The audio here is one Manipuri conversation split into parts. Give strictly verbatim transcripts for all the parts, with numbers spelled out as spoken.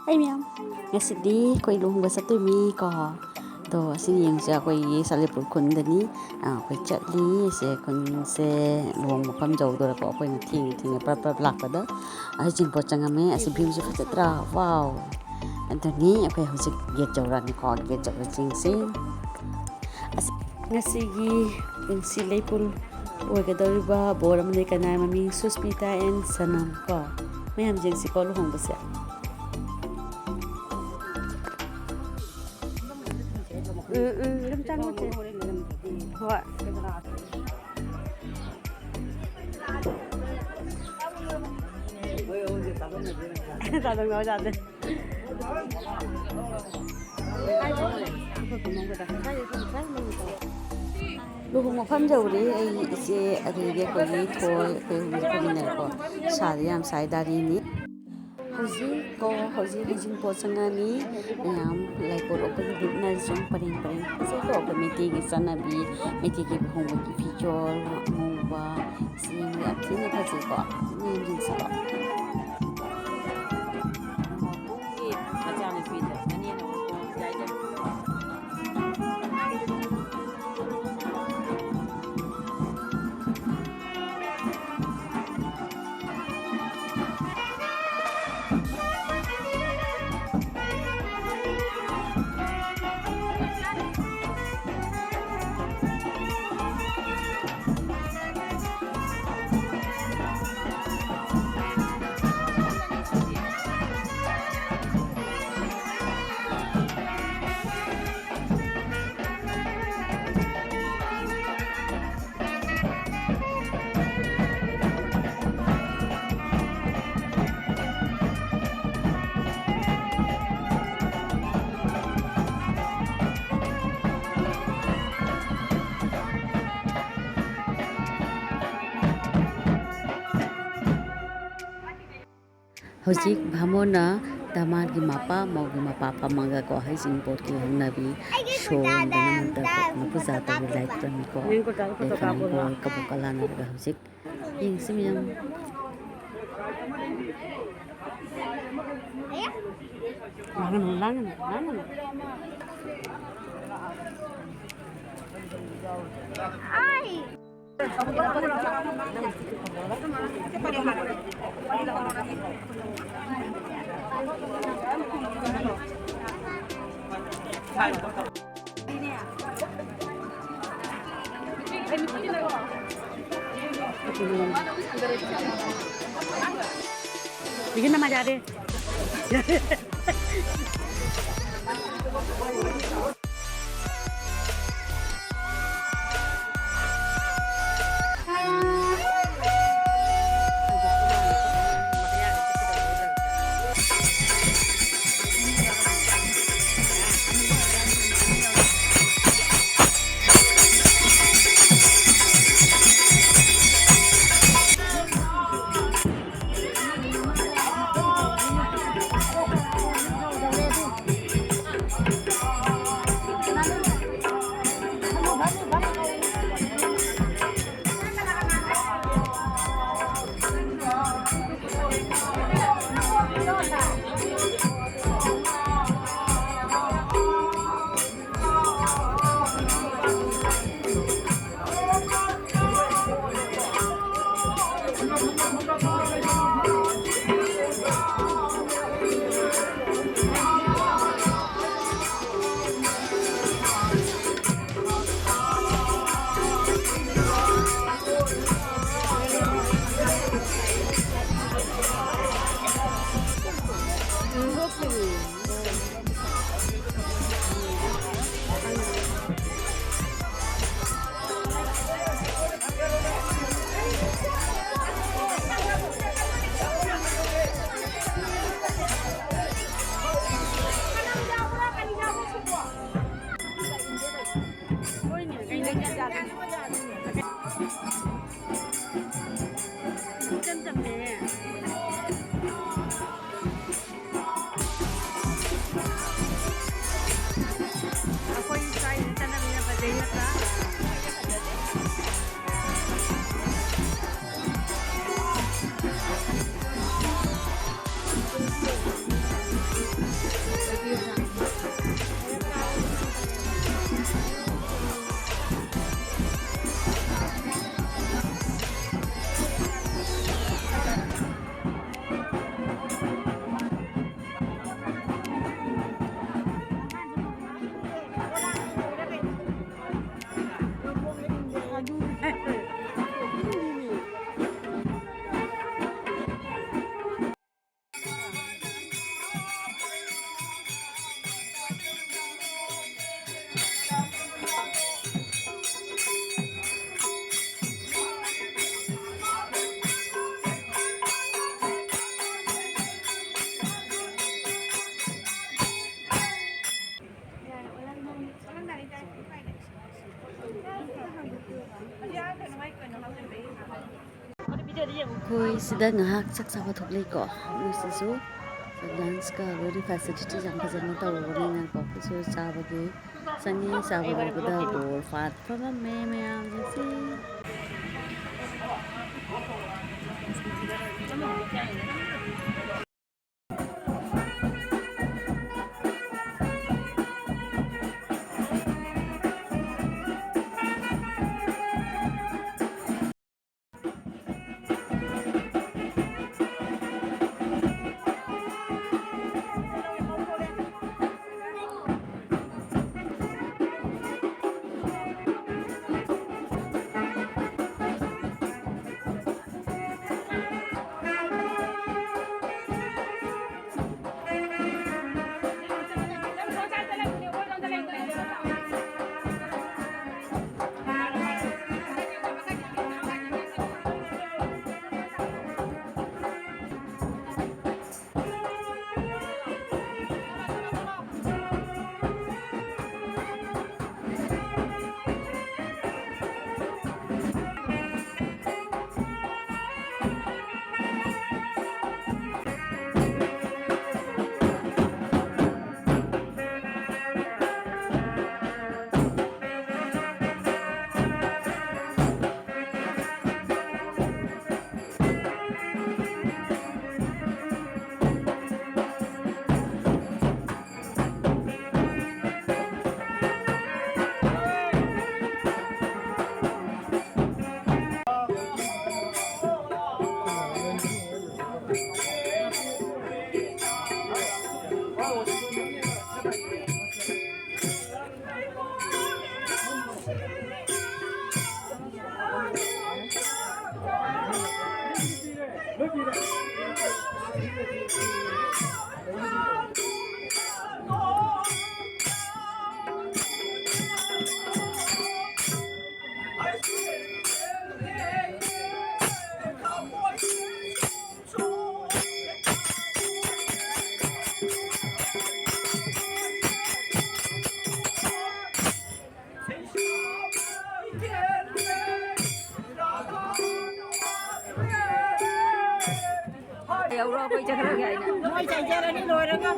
ꯑꯩ ꯃꯌꯥꯝ, ꯉꯁꯤꯗꯤ ꯑꯩꯈꯣꯏ ꯂꯨꯍꯣꯡꯕ ꯆꯠꯇꯣꯏꯅꯤ ꯀꯣ꯫ ꯑꯗꯣ ꯑꯁꯤ ꯌꯦꯡꯁꯦ, ꯑꯩꯈꯣꯏꯒꯤ ꯁꯥꯂꯦꯄꯨꯔ ꯈꯨꯟꯗꯅꯤ꯫ ꯑꯥ, ꯑꯩꯈꯣꯏ ꯆꯠꯂꯤ꯫ ꯁꯦ ꯈꯨꯟꯁꯦ ꯂꯨꯍꯣꯡꯕ ꯃꯐꯝ ꯌꯧꯗꯣꯔꯦꯀꯣ꯫ ꯑꯩꯈꯣꯏꯅ ꯊꯦꯡꯉꯦ ꯊꯦꯡꯉꯦ ꯄ꯭ꯔꯞ ꯄ꯭ꯔꯞ ꯂꯥꯛꯄꯗ꯫ ꯑꯩ ꯆꯤꯡꯄꯣꯠ ꯆꯪꯉꯝꯃꯦ꯫ ꯑꯁꯤ viewꯁꯦ ꯐꯖꯗ꯭ꯔꯥ? Wow! ꯑꯗꯨꯅꯤ ꯑꯩꯈꯣꯏ ꯍꯧꯖꯤꯛ gate ꯌꯧꯔꯛꯑꯅꯤꯀꯣ꯫ Gate ꯌꯧꯔ ꯆꯦꯡꯁꯤ꯫ ꯑꯁ, ꯉꯁꯤꯒꯤ ꯄꯨꯟꯁꯤ ꯂꯩꯄꯨꯟ ꯑꯣꯏꯒꯗꯧꯔꯤꯕ ꯕꯣꯔ ꯑꯃꯅꯦ꯫ ꯀꯅꯥ? ꯃꯃꯤꯡ ꯁꯨꯁꯃꯤꯇꯥ and ꯁꯅꯝ ꯀꯣ꯫ ꯃꯌꯥꯝ ꯌꯦꯡꯁꯤꯀꯣ ꯂꯨꯍꯣꯡꯕꯁꯦ꯫ ꯎꯝ, ꯎꯝ, ꯑꯗꯨꯝ ꯆꯪꯉꯨꯁꯦ꯫ ꯍꯣꯏ꯫ ꯆꯥꯗꯧ ꯌꯥꯎ ꯌꯥꯗꯦ꯫ ꯂꯨꯍꯣꯡ ꯃꯐꯝ ꯌꯧꯔꯦ꯫ ꯑꯩ, ꯏꯆꯦ, ꯑꯗꯒꯤ ꯑꯩꯈꯣꯏꯒꯤ ꯊꯣꯏ, ꯑꯩꯈꯣꯏ ꯑꯍꯨꯝꯁꯦ ꯐꯝꯃꯤꯟꯅꯔꯦꯀꯣ꯫ ꯁꯥꯗꯤ ꯌꯥꯝ ꯁꯥꯏ, ꯗꯥꯔꯤꯅꯤ꯫ ꯍꯧꯖꯤꯛ ꯀꯣ, ꯍꯧꯖꯤꯛ ꯍꯩꯖꯤꯡꯄꯣꯠ ꯆꯪꯉꯅꯤ꯫ ꯃꯌꯥꯝ ꯂꯥꯏꯄꯣꯠ ꯑꯣꯛꯄꯒꯤ ꯒ꯭ꯔꯨꯞꯅ ꯁꯨꯝ ꯄꯔꯦꯡ ꯄꯔꯦꯡ ꯐꯖꯩꯀꯣ꯫ ꯑꯩꯈꯣꯏ ꯃꯩꯇꯩꯒꯤ ꯆꯠꯅꯕꯤ, ꯃꯩꯇꯩꯒꯤ ꯂꯨꯍꯣꯡꯕꯒꯤ ꯐꯤꯖꯣꯜ ꯑꯉꯧꯕ, ꯁꯤ ꯌꯥꯝ ꯊꯤꯅ ꯐꯖꯩꯀꯣ꯫ ꯃꯤ ꯌꯦꯡꯁꯤꯀꯣ꯫ ꯃꯆꯥꯅꯨꯄꯤꯗꯣ, ꯃꯅꯦꯅ ꯑꯃꯨꯛ ꯌꯥꯏꯗ꯫ ꯍꯧꯖꯤꯛ ꯚꯥꯃꯣꯟꯅ ꯗꯃꯥꯒꯤ ꯃꯄꯥ, ꯃꯧꯒꯤ ꯃꯄꯥ ꯐꯝꯃꯒꯀꯣ, ꯍꯩꯖꯤꯡꯄꯣꯠꯀꯤ ꯍꯧꯅꯕꯤ ꯁꯣꯟꯗꯅ ꯃꯟꯇ꯭ꯔ ꯈꯣꯠꯇꯅ ꯄꯨꯖꯥ ꯇꯧꯔꯤ, ꯂꯥꯏ ꯈꯨꯔꯝꯃꯤꯀꯣ꯫ ꯂꯩꯐꯝ ꯍꯤꯡꯒꯣꯜ ꯀꯕꯣꯛ ꯀꯂꯥꯟꯅꯔꯒ ꯍꯧꯖꯤꯛ ꯌꯦꯡꯁꯤ ꯃꯌꯥꯝ꯫ ꯂꯥꯡꯒꯅꯨ, ꯂꯥꯡꯒꯅꯨ, ꯂꯥꯡꯒꯅꯨ꯫ देखिए ना, मजा आ रहे। ꯑꯩꯈꯣꯏ ꯁꯤꯗ ꯉꯥꯏꯍꯥꯛ ꯆꯥꯛ ꯆꯥꯕ ꯊꯣꯛꯂꯛꯏꯀꯣ꯫ ꯃꯣꯏꯁꯤꯁꯨ ꯂꯟꯁꯀ ꯂꯣꯏꯅ ꯐꯦꯁꯤꯂꯤꯇꯤꯁ ꯌꯥꯝ ꯐꯖꯅ ꯇꯧꯔꯕꯅꯤꯅꯀꯣ, ꯑꯩꯈꯣꯏꯁꯨ ꯆꯥꯕꯒꯤ ꯆꯪꯉꯤ꯫ ꯆꯥꯕ ꯂꯣꯏꯕꯗ ꯕꯣꯜ ꯐꯥꯠ ꯐꯝꯃꯝꯃꯦ ꯃꯌꯥꯝꯁꯦ꯫ ꯌꯧꯔꯣ, ꯑꯩꯈꯣꯏ ꯆꯠꯈ꯭ꯔꯒꯦ ꯍꯥꯏꯅ꯫ ꯃꯣꯏ ꯆꯪꯖꯔꯅꯤ ꯂꯣꯏꯔꯒ꯫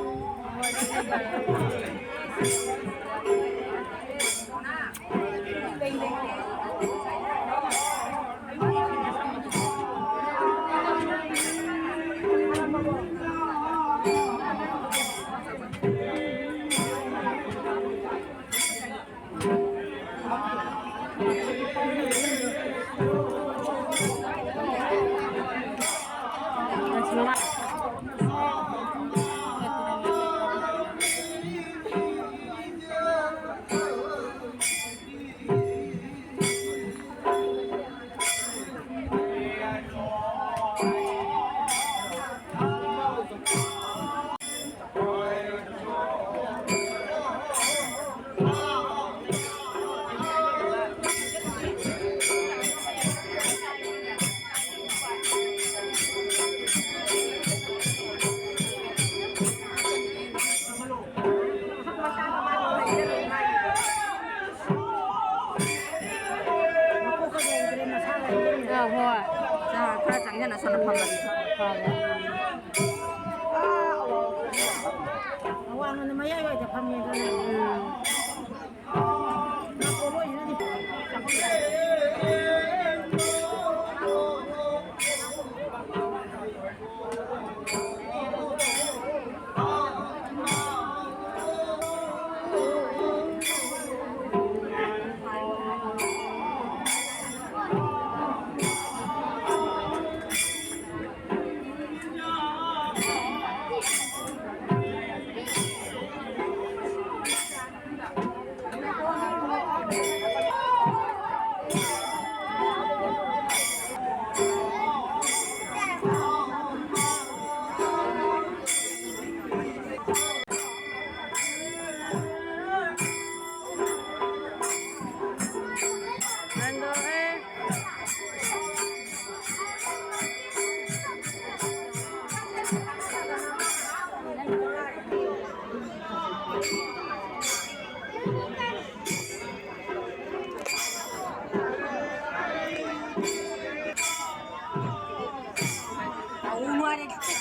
ꯑ, ꯍꯣꯏ꯫ ꯆꯥ ꯈꯔ ꯆꯪꯁꯤꯟꯅ ꯁꯣꯝꯗ ꯐꯝꯃꯗꯤ ꯐꯕ꯫ ꯑꯋꯥꯡꯂꯣꯝꯗ ꯃꯌꯥꯏꯋꯥꯏꯗ ꯐꯝꯃꯦꯗꯅ꯫ ꯎꯝ꯫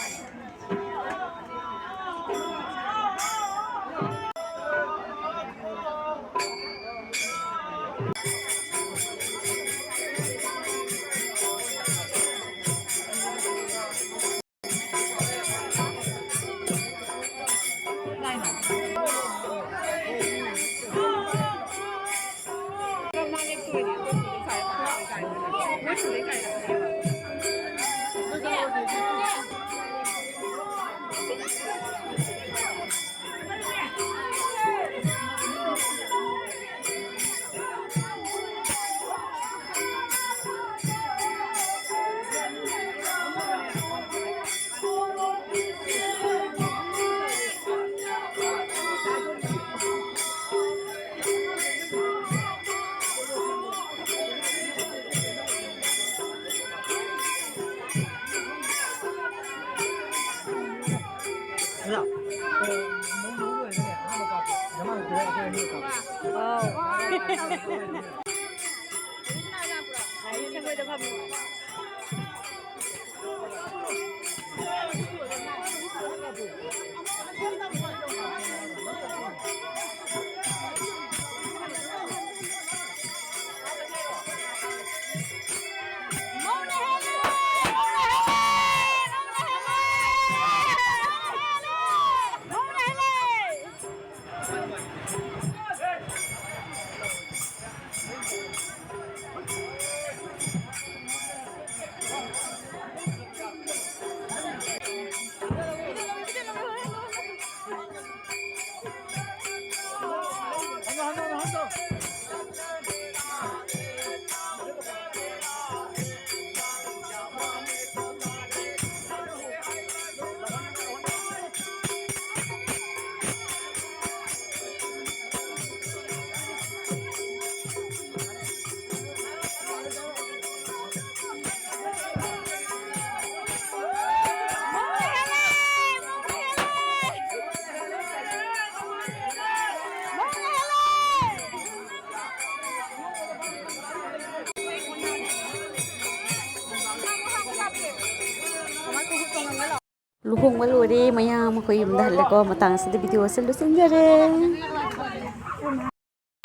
ꯂꯨꯍꯣꯡꯕ ꯂꯣꯏꯔꯦ, ꯃꯌꯥꯝ ꯑꯩꯈꯣꯏ ꯌꯨꯝꯗ ꯍꯜꯂꯦꯀꯣ꯫ ꯃꯇꯥꯡ ꯑꯁꯤꯗ ꯚꯤꯗꯤꯑꯣ ꯑꯁꯤ ꯂꯣꯏꯁꯤꯟꯖꯔꯦ꯫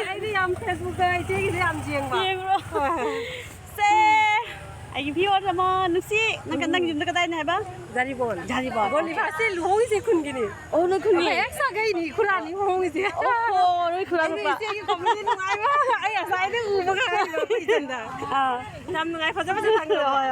ꯑꯩꯗꯤ ꯌꯥꯝ Facebook ꯇ ꯏꯆꯦꯒꯤꯗꯤ ꯌꯥꯝ ꯌꯦꯡꯕ꯫ ꯌꯦꯡꯕ꯭ꯔꯣ? ꯍꯣꯏ, ꯍꯣꯏ꯫ ꯁꯦ, ꯑꯩꯒꯤ ꯚꯤꯌꯣꯔ ꯑꯃ ꯅꯨꯡꯁꯤ, ꯅꯪ ꯅꯪ ꯌꯨꯝꯗ ꯀꯗꯥꯏꯅꯦ ꯍꯥꯏꯕ? ꯖꯥꯔꯤꯕꯣꯟ꯫ ꯖꯥꯔꯤꯕꯣꯟ꯫ ꯕꯣꯜ ꯂꯤꯕꯥꯁꯦ ꯂꯨꯍꯣꯡꯉꯤꯁꯦ ꯈꯨꯟꯒꯤꯅꯤ꯫ ꯑꯣ, ꯅꯣꯏ ꯈꯨꯟꯒꯤ? ꯑꯩꯈꯣꯏ ꯍꯦꯛ ꯁꯥꯒꯩꯅꯤ, ꯈꯨꯔꯥꯅꯤ ꯍꯣꯡꯉꯤꯁꯦ꯫ ꯑꯣꯍꯣ, ꯅꯣꯏ ꯈꯨꯔꯥ ꯑꯩꯅ ꯅꯨꯄꯥ꯫ ꯏꯆꯦꯒꯤ ꯀꯣꯃꯦꯗꯤ ꯅꯨꯡꯉꯥꯏꯕ ꯑꯩ ꯉꯁꯥꯏꯗꯩ ꯎꯕꯒ ꯉꯥꯏꯔꯤꯕ ꯑꯩꯈꯣꯏ ꯏꯆꯟꯗ꯫ ꯑꯥ꯫ ꯌꯥꯝ ꯅꯨꯡꯉꯥꯏ, ꯐꯖ ꯐꯖ ꯊꯥꯡꯒꯠꯂꯛꯑꯣ꯫ ꯍꯣꯏ,